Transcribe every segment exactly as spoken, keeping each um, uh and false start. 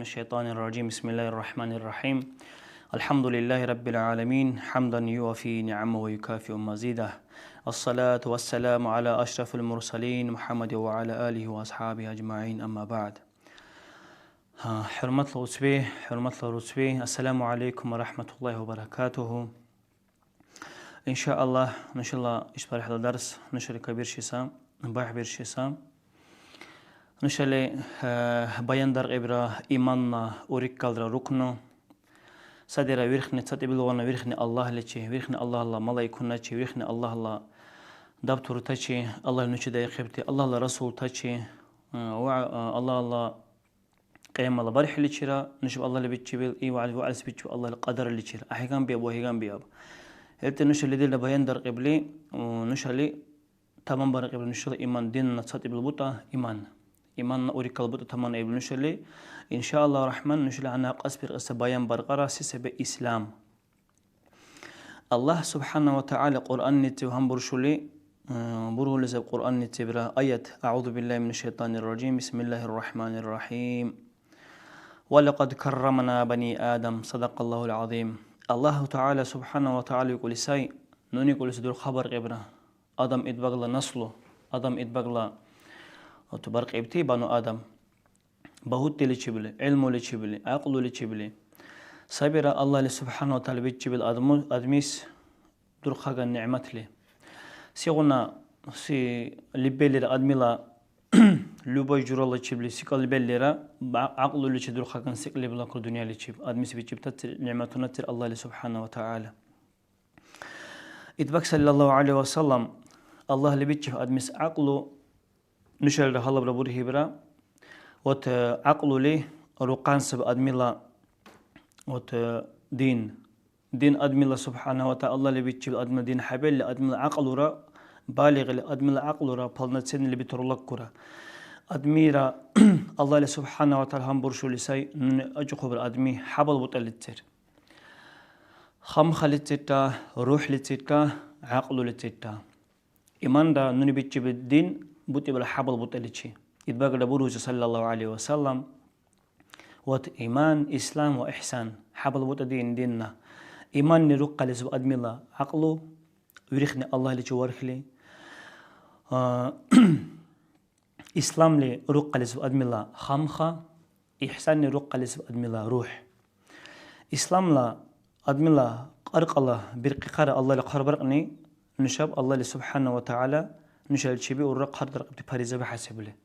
الشيطان الرجيم. بسم الله الرحمن الرحيم. الحمد لله رب العالمين. حمدا يوافي نعمه ويكافئ مزيده. الصلاة والسلام على أشرف المرسلين محمد وعلى آله وأصحابه أجمعين. أما بعد. ХӀурматла уцби, хӀурматла руцби, ассаламу алейкум ва рахматуллахи ва баракатуху. Иншааллагь, нушала ишбархӀила дарс нушали кабиршиса, бархьбиршиса. Нушали, э, баян даркьибра иманна уриккалра рукну. Садира вирхни цатӀибилгъуна вирхни Аллагьличи, вирхни Аллагьла малайкуначи, вирхни Аллагьла дабтуртачи, Аллагь нучи даихъибти, Аллагьла расултачи, э, ва, э, Аллагьла кьиямала бархӀиличира, нушаб Аллагьли бичибил, и вягӀли ваэс бичиб Аллагьли кьадарличир, ахӀеган биаб ва хӀеган биаб. ХӀерти нушали дила баян даркьибли, у, нушали таманбаркьибли нушала иман, динна цатӀибил бутӀа иман. Иманна уриккал бутӀа таманбаркьибли нушали, иншааллагь рахман, нушала гьанна кьасбиркьеса баян баркьара, се саби ислам. Аллагь субхӀяна ва тагӀяла Кьуръаннизив гьанбуршули, э, бургьули саб Кьуръаннизибра аят: «Аъузу биллахи минаш шайтанир ражим, бисмиллахир рахманир рахим. Ва лакад каррамна бани Адам». Садакаллахул азим. Аллагьу тагӀяла субхӀяна ва тагӀяла викӀули сай, нуни кӀулиси дурхъабаркьибра. Адам идбагла наслу, Адам идбагла, вот, баркьибти бану Адам. Багьудиличибли, гӀилмуличибли, гӀякьлуличибли. Сабира Аллагьли субхӀяна ва тагӀяла бичибил адму-, адмис дурхъаган нигӀматли. Сегъуна си леббелира адмила любой жураличибли секӀал лебеллира, ба-, гӀякьлуличи дурхъаган секӀ лебла кур дунъяличиб, адмис бичибтацир нигӀматунацир Аллагьли субхӀяна ва тагӀяла. Идбаг саллаллаху гӀалайхи ва саллям Аллагьли бичиб адмис гӀякьлу, нушалра гьалабра бургьибра. Вот, э, гӀякьлули рукъан саби адмила, вот, э, дин. Дин адмила субхӀяна ва тагӀяла Аллагьли бичиб адмила дин хӀебелли, адмила гӀякьлура, балигъли адмила гӀякьлура, полноценныйли бетурулаккура. Адмира Аллагьли субхӀяна ва тагӀяла гьанбуршули сай, нуни акӀахъубра адми хӀябал бутӀалицир. Хамхалицирра, рухӀлицирра, гӀякьлулицирра. Иманра нуни бичиб дин бутӀибра хӀябал бутӀаличи. Идбагра бургьуси, саллаллаху гӀалайхи ва саллям, вот иман, ислам ва ихсан. ХӀябал бутӀа дин динна. Иманни рухъализиб адмила гӀякьлу, вирхни Аллагьличи вархли. А, Исламли рухъализиб адмила хамха, ихсанни рухъализиб адмила рухӀ. Исламла адмила кьаркьала биркьихъара Аллагьли хъарбаркьни, нушаб Аллагьли субхӀяна ва тагӀяла нушаличи биурра хъардаркьибти паризаби хӀясибли.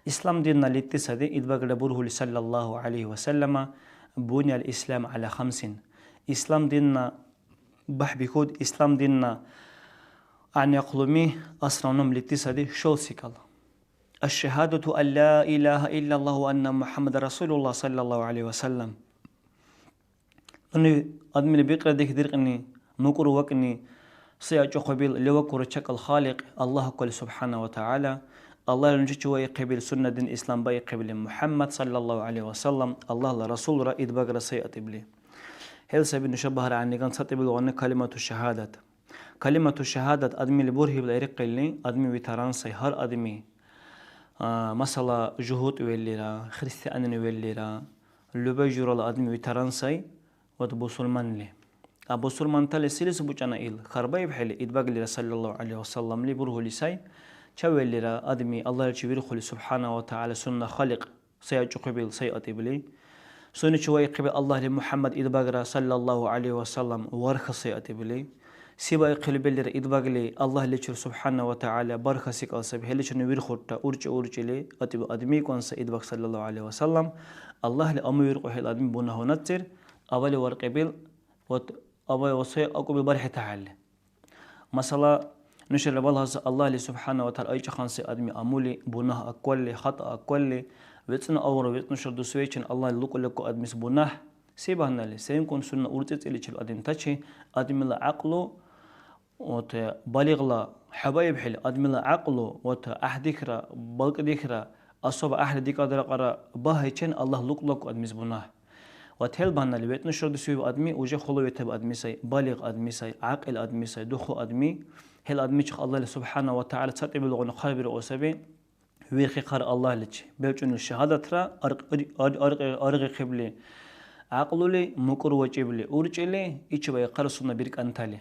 Ислам динна литӀти сади, Идбагла бургьули, саллаллаху гӀалайхи ва саллама, «Бунияль ислам гӀяла хамсин». Ислам динна бяхӀбихьуд, ислам динна гӀягӀниахълуми, основном, литӀти сади шел секӀал. Аш-шагьадату ан ла илагьа иллаллагь ва анна МухӀяммадан расулуллагь, саллаллагьу гӀялайгьи ва саллам. Нуни адмили бикьра дихьдиркьни, мукӀур вакӀни, сай акӀахъубил левакура чекал Халикь Аллагь аквали субхӀяна ва тагӀяла. Аллагьли нушачи ваихъибил сунна дин ислам баихъибли МухӀяммад, саллаллагьу гӀялайгьи ва саллам, Аллагьла расулра Идбагра сай атӀибли. ХӀел саби нуша багьра гӀягӀниган цатӀибилгъуна калимату шагьадат. Калимату шагьадат адмили бурхӀибла иркъилни, адми витаран сай, гьар адми, а, масала, жугьутӀ веллира, христианин веллира, любой журала адми витаран сай, вот, бусурманли. А бусурмантали селис бучӀана ил? ХьарбаибхӀели, Идбаглира саллаллагьу гӀялайгьи ва салламли бурхӀули сай, чавеллира адми Аллагьличи вирхули, субхӀяна ва тагӀяла сунна Халикь, сай акӀахъубил, сай атӀибли. Сунечи ваихъибил Аллагьли МухӀяммад Идбагра, саллаллагьу гӀялайгьи ва саллам, варха сай атӀибли. Се баихъили беллира Идбагли Аллагьличир, субхӀяна ва тагӀяла, барха секӀал саби, хӀеличирни вирхурта, уркӀи-уркӀили атӀибил адмикӀун сай Идбаг, саллаллагьу гӀялайгьи ва саллам. Аллагьли аму виркьу хӀел адми бунагьунацир, авали варкьибил, вот, авай ва сай акӀубил бархӀи тахӀялли. Масала, нушала балгьас Аллагьли субхӀяна ва тагӀяла айкӀахъанси адми амули, бунагь аквалли, хатӀа аквалли, вецӀну авра вецӀну шар дусвейчен Аллагьли лукӀули аку адмис бунагь. Се багьнали? СенкӀун сунна урцӀецӀиличил адамтачи адмила гӀякьлу, вот, балигъла хӀебаибхӀели, адмила гӀякьлу, вот, гӀяхӀдихра, балкӀдихра, особо гӀяхӀли декӀардарахъара багьайчен Аллагь лукӀули аку адмис бунагь. Ва тел багьнали вецӀну шурдусиуб адми уже хулу ветаб адми сай, балигъ адми сай, гӀякьил адми сай, духу адми. ХӀел адмичи Аллагьли субхӀяна ва тагӀяла цатӀибилгъуна хъарбиргъу саби. вирхихъар Аллагьличи, белчӀунил шагьадатра аркь-, ар-, ар-, аргъ-, аргъихъибли, гӀякьлули мукӀурвакӀибли, уркӀили, ичи ваихъар сунна биркӀантали.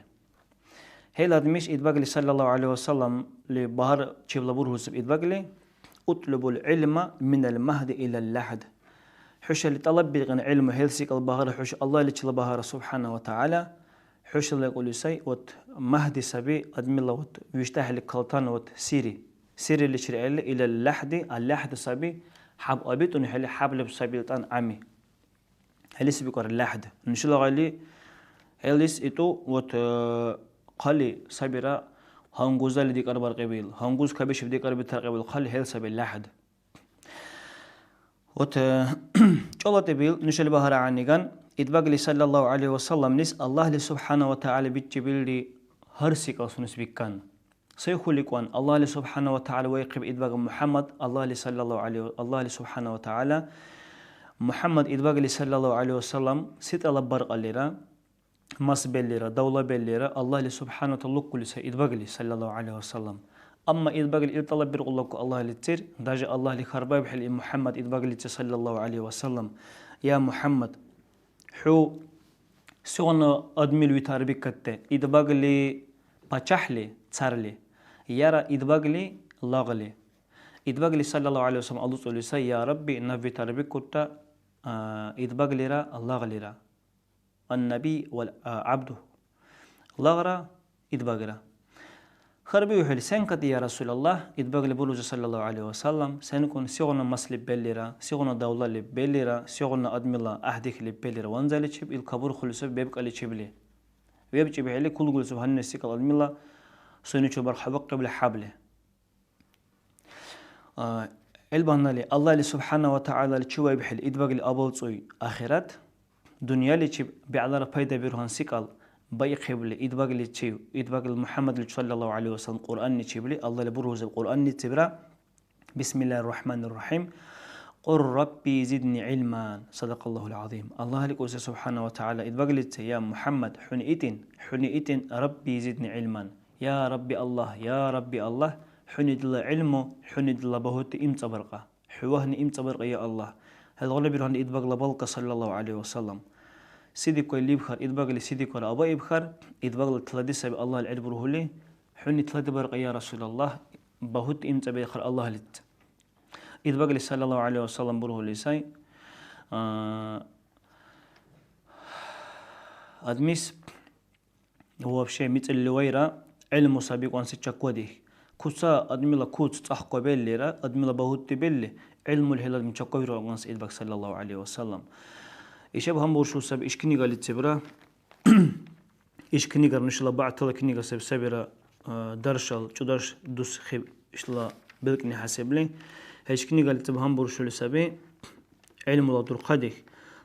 ХӀел адмис Идбагли саллаллаху гӀалайхи ва салламли багьар чебла бургьусиб Идбагли: «Утлубул гӀилма минал магьди илал лахӀд». ХӀушали тӀалаббиркьян гӀилму, хӀел секӀал багьара хӀуша Аллагьличила багьара, субхӀяна ва тагӀяла. ХӀушала кьули сай, вот, магьди саби, адмила вот виштӀахӀели калтан вот сири. Сириличир гӀелли илал лахӀди, ал лахӀд саби, хӀяб абитӀунхӀели хӀяб леб саби илтӀан гӀями. ХӀелис бикӀар лахӀд. Нушала гъайли хӀелис иту, вот, э, хъали сабира, гьангузали декӀарбаркьибил, гьангуз кабишиб декӀарбитаркьибил хъали хӀел саби лахӀд. Вот, э, чӀалатӀибил нушали багьара гӀягӀниган, Идбагли саллаллаху гӀалайхи ва салламлис Аллагьли субхӀяна ва тагӀяла бичибилри гьар секӀал сунес биккан. Сай хъуликӀван, Аллагьли субхӀяна ва тагӀяла вайхъиб Идбаг МухӀяммад, Аллагьли саллаллаху гӀалайхи, Аллагьли субхӀяна ва тагӀяла МухӀяммад Идбагли саллаллаху гӀалайхи ва саллам се тӀалаббаркьаллира, мас беллира, давла беллира, Аллагьли субхӀяна ва тагӀяла лукӀули сай Идбагли саллаллаху гӀалайхи ва саллам. Амма Идбагли ил тӀалаббиркьуллакку Аллагьлицир, даже Аллагьли хьарбаибхӀели МухӀяммад Идбагличи саллаллаху гӀалайхи ва саллам: «Я МухӀяммад, хӀу сегъуна адмил витарбиккатте, Идбагли пачахӀли, царли, яра Идбагли лагъли?» Идбагли саллаллаху гӀалайхи ва саллам алуцӀули сай: «Я Рабби, наб витарбиккутта, а, Идбаглира лагълира». Ан-Наби вал, а, гӀябду. Лагъра, Идбагра. ХьарбиухӀели, сенкад, я Расулаллагь, Идбагли бурузи, саллаллаху гӀалайхи ва саллам, сенкӀун, сегъуна масли беллира, сегъуна давлали беллира, сегъуна адмила гӀяхӀдихьили беллира ванзаличиб, ил кабурхули саби бебкӀаличибли. ВебкӀибхӀели, кулгули саби гьанна секӀал адмила сунечил барх хӀебакьибли хӀябли. А, ил багьнали Аллагьли субхӀяна ва тагӀялаличи вайбхӀели Идбагли абалцӀуй ахират, дунъяличиб бегӀлара пайда биргьан секӀал баихъибли Идбагличив, Идбагли МухӀяммадличи саллаллаху гӀалайхи ва саллам Кьуръанничибли, Аллагьли бургьузиб Кьуръанницибра: «Бисмиллахир Рахманир Рахим. Кьул Рабби зидни гӀилман». Садакаллахул гӀязим. Аллагьли кӀуси субхӀяна ва тагӀяла Идбагличи: «Я МухӀяммад, хӀуни итин, хӀуни итин, Рабби зидни гӀилман». Я Рабби Аллагь, я Рабби Аллагь, хӀуни дила гӀилму, хӀуни дила багьудти имцӀабаркьа. ХӀу вагьни имцӀабаркьа, я Аллагь. ХӀелгъуна биргьанна Идбагла балка, саллаллаху гӀалайхи ва саллам. Се дикӀуй либхар, Идбагли се дикӀура абаибхар, Идбагла тилади саби Аллагьли гӀербургьули, хӀуни тиладибаркьа, я Расулаллагь, багьудти имцӀабиахъар Аллагьлици. Идбагли, саллаллаху гӀалайхи ва саллам, бургьули сай, а, адмис, вообще, мицӀирли вайра, гӀилму саби кӀванси чяквадих. Куца адмила куц цӀахкабеллира, адмила багьудти белли, гӀилмули хӀела адми чяквавиру кӀванси Идбаг, саллаллаху гӀалайхи ва саллам. Ишаб гьанбуршули саби иш книгалицибра. Иш книгара нушала бегӀтала книга саби, сабира, а, даршал, чударш дус хиб ишла белкӀни хӀясибли. Иш книгалициб гьанбуршули саби гӀилмула дурхъадих.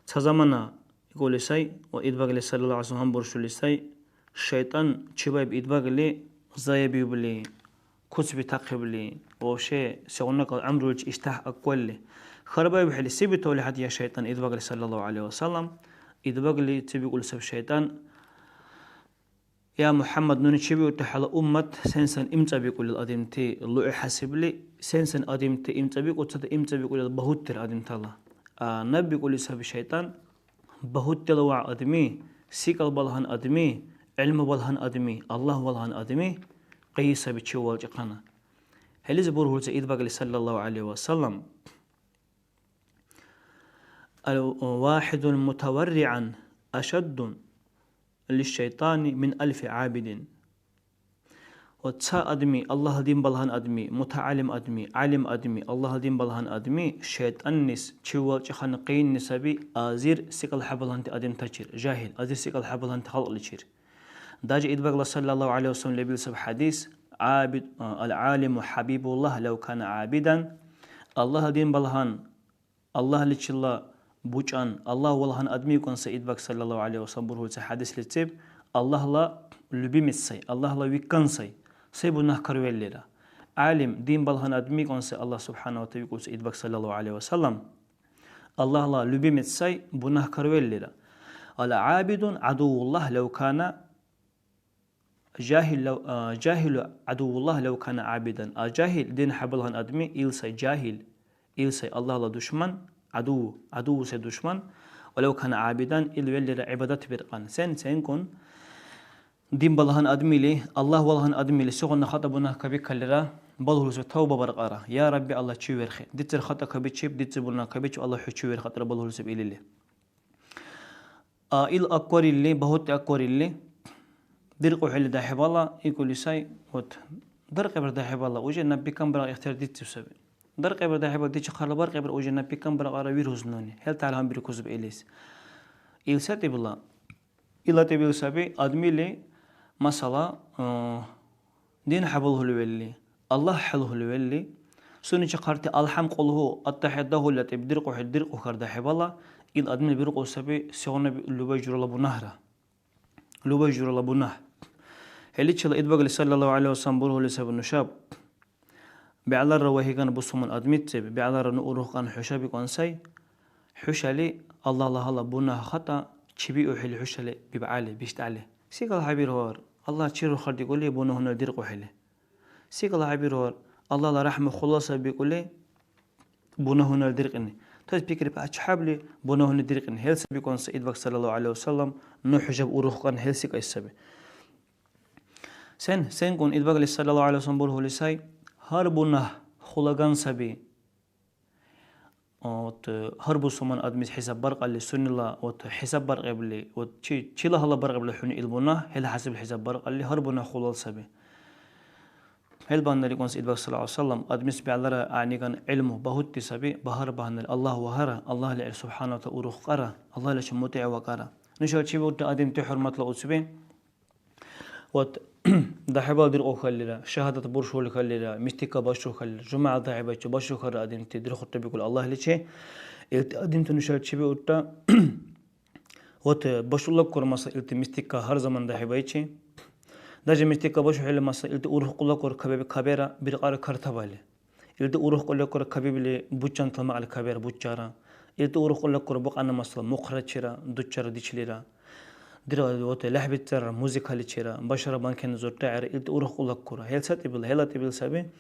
Ца замана икӀули сай, ва Идбагли саллаллаху гӀалайхи ва саллям гьанбуршули сай, шайтӀан чебаиб Идбагли заябиубли, куц битахъибли, вообще сегъуна кал гӀямруличи иштяхӀ акквалли. ХьарбаибхӀели, се бетаули хӀед, я шайтӀан, Идбагли саллаллаху гӀалайхи ва саллям? Идбаглици бикӀули саб шайтӀан: «Я МухӀяммад, нуни чебиулра хӀела уммат сен-сен имцӀабикӀулил адамти лугӀи хӀясибли, сен-сен адамти имцӀабикӀуцад имцӀабикӀулил багьудтира адамтала». А наб бикӀули саби шайтӀан: «Багьудтила вегӀ адми, секӀал балгьан адми, гӀилму балгьан адми, Аллагь валгьан адми къий саби чеввалкӀахъана». ХӀелизи бургьулца Идбагли саллаллаху гӀалайхи ва саллям: «Ал-, вахидун мутаварриан ашадду лишшайтани мин альфи гӀабидин». Ва ца адми, Аллагьла дин балгьан адми, мутагӀялим адми, гӀялим адми, Аллагьла дин балгьан адми, шайтӀаннис чиввалкӀахъан къинни саби азир секӀал хӀябалгьанти адамтачир, жагьил, азир секӀал хӀябалгьанти халкьличир. Даже Идбагла саллаллаху гӀалайхи ва саллям лебил саб хӀядис: «ГӀябид-, а, ал-гӀялиму хӀябибуллагь лав кана гӀябидан». Аллагьла дин балгьан, Аллагьличила бучӀан, Аллагь валгьан адмикӀун сай Идбаг саллаллаху гӀалайхи ва саллям бургьули ца хӀядислициб: «Аллагьла любимец сай, Аллагьла виккан сай, сай бунагькар веллира». ГӀялим, дин балгьан адмикӀун сай Аллагь субхӀяна ва тагӀяла викӀули ца Идбаг саллаллаху гӀалайхи ва саллям: «Аллагьла любимец сай, бунагькар веллира». «Ал-гӀябидун гӀядувуллагь лав кана жагьил лав-, а, жагьилу гӀядувуллагь лав кана гӀябидан. А жагьил, дин хӀябалгьан адми, ил сай жагьил, ил сай Аллагьла душман, гӀядуву, гӀядуву сай душман, ва лав кана гӀябидан, ил веллира гӀибадат биркьан. Сен, сенкӀун? Дин балгьан адмили, Аллагь валгьан адмили сегъуна хатӀа бунагь кабикаллира, балгьули саби тавба баркьара. Я Рабби Аллагь, чи верхӀе. Дицар хатӀа кабичиб, дицар бунагь кабичиб, Аллагь, хӀу чи верхӀе, атӀра балгьули саби илили. А ил акварилли, багьудти акварилли, диркьухӀели дяхӀибала, икӀули сай, вот, даркьибра дяхӀибала, уже наб бикамбара ихтияр дициб саби. Даркьибра дяхӀибала, дичи хъарла баркьибра, уже наб бикамбара кьара вирус нуни. ХӀел тяхӀяр гьанбиркусиб илис. Ил сатӀибла, ил атӀибил саби, адмили, масала, э, дин хӀябалхӀули велли, Аллагь хӀялхӀули велли, сунечи хъарти алхӀям кьулгьу, аттахӀят дагьули атӀиб диркьухӀели диркьухъар дяхӀибала, ил адмили биркьу саби сегъуна луба журала бунагьра. Луба журала бунагь. ХӀеличила Идбагли саллаллаху гӀалайхи ва саллям бургьули саби нушаб. БегӀлара вагьиган бусурман адмициб, бегӀлара ну урухкӀан хӀуша бикӀван сай. ХӀушали Аллагьла гьала бунагь-хатӀа чебиухӀели хӀушали бибгӀяли, биштӀали. СекӀал хӀебиргьур, Аллагь чирухъардикӀули бунагьуна диркьухӀели. СекӀал хӀебиргьур, Аллагьла рахӀму халаси бикӀули бунагьуна диркьни. То есть пикри пачхӀебли бунагьуна диркьни. ХӀел саби бикӀван сай Идбаг саллаллаху гӀалайхи ва саллям, ну хӀушаб урухкӀан хӀел секӀай саби. Сен, сенкӀун Идбагли саллаллаху гӀалайхи ва саллям бургьули сай, гьар бунагь хулаган саби. Вот, э, гьар бусурман адмис хӀисаб баркьалли, сунела, вот, хӀисаб баркьибли, вот, чи, чила гьала баркьибли хӀуни ил бунагь, хӀела хӀясибли хӀисаб баркьалли, гьар бунагь хулал саби. ХӀел багьандан рикӀуси Идбаг саллаллаху гӀалайхи ва саллям, адмис бегӀлара гӀягӀниган гӀилму багьудти саби, багьар багьандан Аллагь вагьара, Аллагьли гӀер субхӀяна ва тагӀяла урухкӀара, Аллагьличи мутӀигӀвакӀара. Нушала чебиулра адамти, хӀурматла уцби, вот, дяхӀибал диркьухӀеллира, шагьадат буршухӀеллира, мистика башухӀеллира, жумягӀла дяхӀибайчи башухӀелра адамти дирхъурта бикӀули Аллагьличи, илти адамти нушала чебиулра, вот, башулаккур, масала, илти мистика гьар заман дяхӀибайчи. Даже мистика башухӀели, масала, илти урухкӀулаккур кабе-, кабера биркьара картабали. Илди урухкӀули кура кабибли бучӀантала мякьли кабиэра бучӀара. Илди урухкӀули кура букьяна масала мухърачира, дуччара дичлира. Дира вот лехӀбицара музыкаличира, башара банкени зуртахӀира, илди урухкӀули кура. ХӀел ца тӀибил, хӀела тӀибил саби,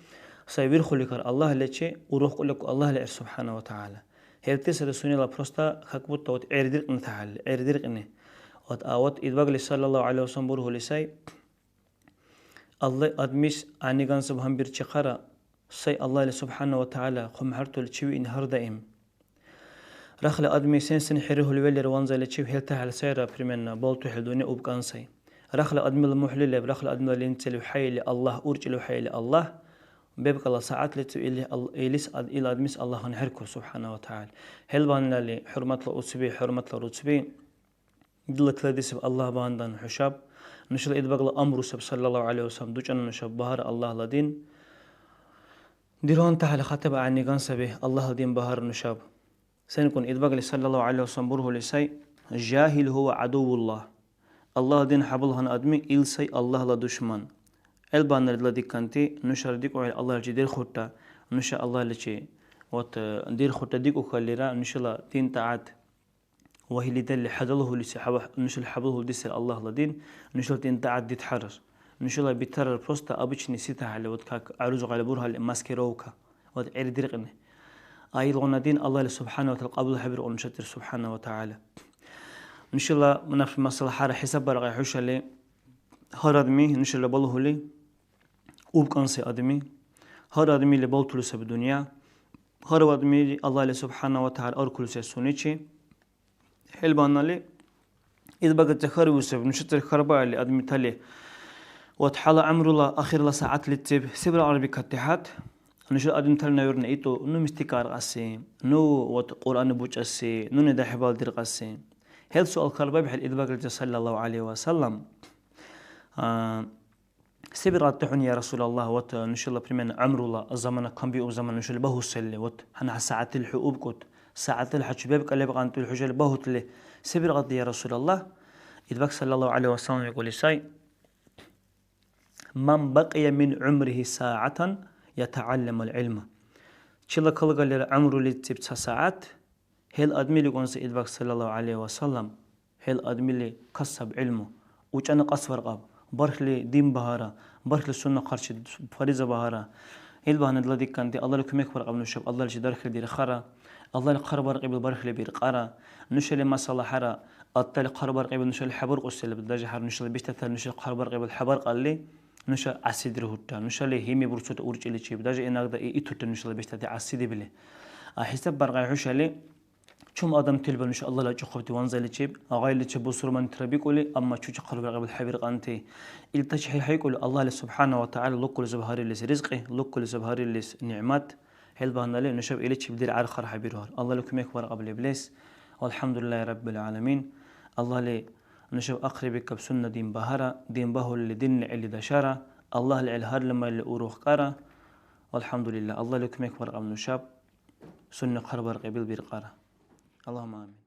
сай вирхули кар Аллагьличи, урухкӀули ку Аллагьли гӀер субхӀяна ва тагӀяла. ХӀелти сари сунела просто как будто вот гӀердиркьни тахӀялли, гӀердиркьни. Вот, а вот Идбагли саллаллаху гӀалайхи ва саллям бургьули сай, Аллагь адмис гӀягӀнигансаб гьанбирчихъара, сай Аллагьли субхӀяна ва тагӀяла хъумхӀертули чевиъни гьар даим. Рахли адми сен-сен хӀерихьули велира ванзаличив, хӀел тахӀял сайра, примерно, балтухӀели дуни убкӀан сай. Рахли адмила мухӀли леб, рахли адмила лимцӀилив хӀяили Аллагь, уркӀилив хӀяили Аллагь, бебкӀала сягӀятличив или Ал-, илис ад-, ил адмис Аллагь гьанхӀеркур, субхӀяна ва тагӀяла. ХӀел багьанали, хӀурматла уцби, хӀурматла руцби, Дила тиладисиб Аллагь багьандан хӀушаб. Нушала Идбагла амру саб, саллаллаху гӀалайхи ва саллям, дучӀана нушаб багьара Аллагьла дин. ДиргӀянтахӀели хатӀаба гӀягӀниган саби, Аллагьла дин багьара нушаб. СенкӀун Идбагли саллаллаху гӀалайхи ва саллям бургьули сай, «Жагьил гьува гӀядувуллагь». Аллагьла дин хӀябалгьан адми, ил сай Аллагьла душман. ГӀел багьандан дила диканти, нушара дикӀухӀели Аллагьличи дирхурта, нуша Аллагьличи, вот, э, дирхурта дикӀухӀеллира, нушала дин-тӀягӀят Вагьили-далли хӀядалгьули се хӀяба-, нушала хӀябалгьули дисар Аллагьла дин, нушала дин дагьад дитхӀарар. Нушала битарар просто обычный ситахӀели, вот как гӀярузу гъай бургьали маскировка, вот гӀердиркьни. А илгъуна дин Аллагьли субхӀяна ва тагӀяла кьабулхӀебиркьу нушачир субхӀяна ва тагӀяла. Нушала, наб-, масала, хӀяра хӀисаб баркьи хӀушали, гьар адми нушала балули убкӀанси адми, гьар адмили балтули саби дунъя, гьар адмили Аллагьли субхӀяна ва тагӀяла аркули сай сунечи, ХӀел багьанали, Идбагли ца хьарбиусаб, нушацир хьарбаили адмитали, вот хӀела гӀямрула ахирла сягӀятличиб се бирар арбикахъутехӀе, нушала адмитали, наверное, иту, ну мистика аркьаси, ну вот Кьуръанни бучӀаси, нуни дяхӀибал диркьаси. ХӀел суал хьарбаибхӀели Идбагличи, саллаллаху гӀалайхи ва саллям, а, Се биргӀядти хӀуни, я Расулаллагь, вот, э, нушала, примерно, гӀямрула замана камбиуб замана нушали багьусалли, вот, гьанна сягӀятли хӀу убкӀут, сягӀятли хӀечи бебкӀа лебкьантули хӀушали багьутли, се биргӀядти, я Расулаллагь? Идбаг саллаллаху гӀалайхи ва саллям викӀули сай, «Ман бакьия мин гӀумрихӀи сагӀятан ятагӀалламул гӀилма». Чила калгаллира гӀямрулициб ца сягӀят, ХӀел адмили кӀунси Идбаг саллаллаху гӀалайхи ва саллям, хӀел адмили касаб гӀилму, учӀана кьас варкьаб, Бархли дин багьара, бархли сунна хъарчи, фариза багьара. Ил багьандан дила диканти, Аллагьли кумек баркьаб нушаб, Аллагьличи дархли дирхара, Аллагьли хъарбаркьибил бархли биркьара. Нушали масала хӀера, аттали хъарбаркьибил нушали хӀебуркьуси леб, даже гьар нушала биштӀатали нушали хъарбаркьибил хӀебаркьалли, нуша гӀясидирхьулра, нушали гьими бурцути уркӀиличиб, даже иногда и итурти нушала биштӀати гӀясидибли. А хӀисаб баркьай хӀушали, чум адам тилба нуша Аллагьла чӀухъубти ванзаличиб, гъайличиб бусурмантира бикӀули, амма чучи хъарбаркьибил хӀебиркьанти. Илдачи хӀерхӀейкӀули, Аллагьли субхӀяна ва тагӀяла луккулизиб гьариллис ризкьи, луккулизиб гьариллис нигӀмат, хӀел багьнали нушаб иличиб диргӀяр хъархӀебирухӀели. Аллагьли кумек баркьаб леблес. ВалхӀямдулиллагьи раббил гӀаламин. Аллагьли нушаб ахъри бикаб сунна дин багьара, дин багьули динни гӀели дашара, Аллагьли гӀел гьарли-марли урухкӀара. ВалхӀямдулиллагь, Аллагьли кумек баркьаб нушаб сунни хъарбаркьибил биркьара. Аллагьумма амин.